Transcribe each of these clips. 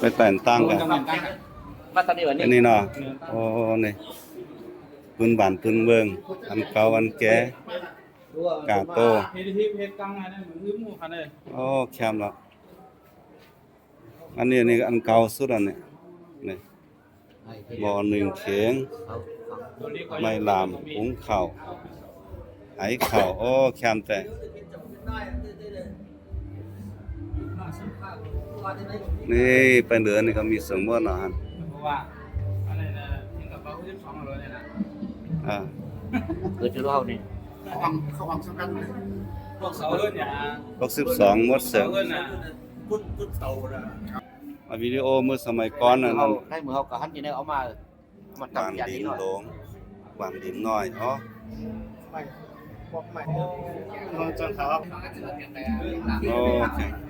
ໄປແຕ່ງຕັ້ງກັນ ມາທາງນີ້ວັນນີ້ ອັນນີ້ເນາະ. ໂອ້ ນີ້ ປືນບ້ານປືນເມືອງ ອັນເກົ່າອັນແກ່ ກາໂຕ ເຮັດ ເຮັດ ເຮັດກັງອັນນັ້ນ ມັນຄືໝູ່ຄັນເດ້. ໂອ້ ແຄມລະ ອັນນີ້ ນີ້ອັນເກົ່າສຸດ ອັນນີ້ ນີ້ ໝໍ້ໜຶ້ງເຂງ ໄມ້ລາມ ຫຸງເຂົ້າ ໄຫເຂົ້າ. ໂອ້ ແຄມແທ້. ນີ້ໄປເດີນນີ້ກໍມີສວນໝົດເນາະຫັ້ນ ເພາະວ່າອັນນັ້ນນະ ເຖິງກັບເຮົາສິບສອງໂລນີ້ນະ. ອ່າ ເກີດຢູ່ເຮົານີ້ ເຂົ້າຫ້ອງ ເຂົ້າຫ້ອງສຳຄັນ ພວກເສົາເຮືອນຫຍັງ ຫົກສິບສອງ ໝົດເສີງ ເສົາເຮືອນນະ ພຸ້ນ ພຸ້ນເສົານະ. ອ່າ ວິດີໂອມື້ສະໄໝກ່ອນນັ້ນ ໃນເມື່ອເຮົາກໍຫັນຢູ່ໃນເອົາມາ ບ້ານດິນຫຼວງ ບ້ານດິນນ້ອຍ. ອໍ ໂອເຄ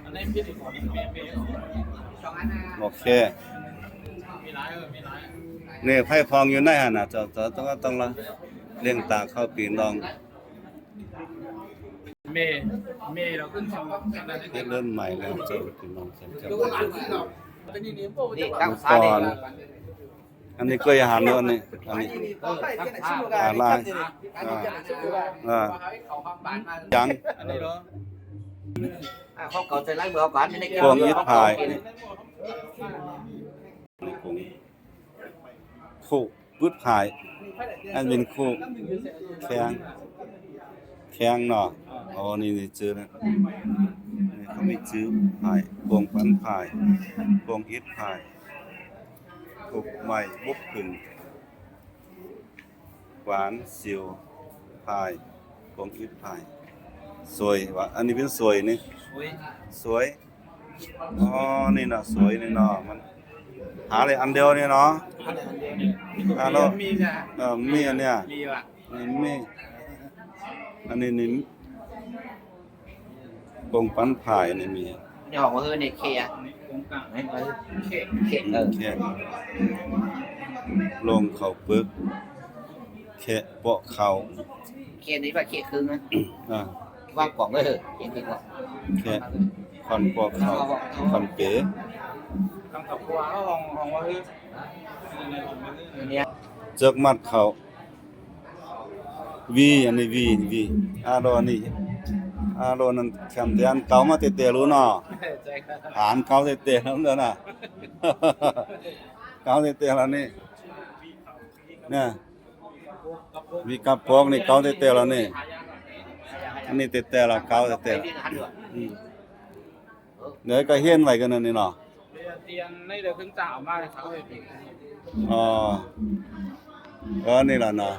ໂອເຄ. ນີ້ໄຟຟອງຢູ່ໃນຫັ້ນນະ ເຈົ້າ ເຈົ້າຕ້ອງ ຕ້ອງລະ ເລັ່ງຕາເຂົ້າປີນ້ອງ. ເມ ເມ ເຮົາຂຶ້ນສຳລັບອັນນັ້ນ ເຮັດເລີ່ມໃໝ່ແລ້ວເຈົ້າພີ່ນ້ອງ ນີ້ຕັ້ງສານີ້ ອັນນີ້ກໍອາຫານເນາະ ອັນນີ້ ອັນນີ້ ເອີ ອາ ລາຍ ອ່າ ອ່າ ຫຍັງ ອັນນີ້ເນາະ ອ່າ ຂອງເກົ່າໃສ່ລາຍມືເອົາກ່ອນ ນີ້ ໂກງອິດພາຍ ນີ້ ໂກງ ຄູ່ ປຶດພາຍ ອັນເປັນຄູ່ແຂງ ແຂງເນາະ. ອໍ ນີ້ ນີ້ຈື່ນະ ນີ້ເຂົາມີຈື່ພາຍ ໂກງປັນພາຍ ໂກງອິດພາຍ ກົກໄມ້ ບົກຜຶ່ງ ກວານ ສິວ ພາຍ ໂກງອິດພາຍ ສວຍວ່າ ອັນນີ້ເປັນສວຍນີ້ ສວຍ ອໍ ນີ້ນະ ສວຍນີ້ເນາະ ມັນຫາໄດ້ອັນດຽວນີ້ເນາະ ຫາໄດ້ອັນດຽວນີ້ ເອີ ມີອັນເນີ້ຍ ມີ ອັນນີ້ ອັນນີ້ກົງປັນພາຍ ອັນນີ້ມີ ໃນຫ້ອງວ່າເຮີ ນີ້ເຄ ເຄ ເອີ ເຄ ລົງເຂົ້າປຶກ ແຄະເປາະເຂົ້າ ເຄນີ້ວ່າເຄຄຶ່ງນະ ອ່າ ວາງກອງເດີ ເຄຄຶ່ງ ແຄະ ຄອນເປາະເຂົ້າ ຄອນເປ ຕັ້ງຄອບຄົວ ເຮົາຫ້ອງ ຫ້ອງວ່າເຮີ ເຈີກມັດເຂົ້າ ວີ ອັນນີ້ວີ ວີ ອາໂລນີ້ ອາໂລນັ້ນແຄມແດນເກົ່າມາແຕ່ແຕ່ລຸເນາະ ໃຊ່ ອ່ານເກົ່າແຕ່ແຕ່ລະນະ ເກົ່າແຕ່ແຕ່ລະນີ້ ນີ້ ວີກັບພວກນີ້ເກົ່າແຕ່ແຕ່ລະນີ້ ອັນນີ້ແຕ່ແຕ່ລະເກົ່າແຕ່ແຕ່ ອືມ ດຽວກໍຮຽນໄວ້ກັນນັ້ນນີ້ເນາະ ອໍ ເອີ ນີ້ລະເນາະ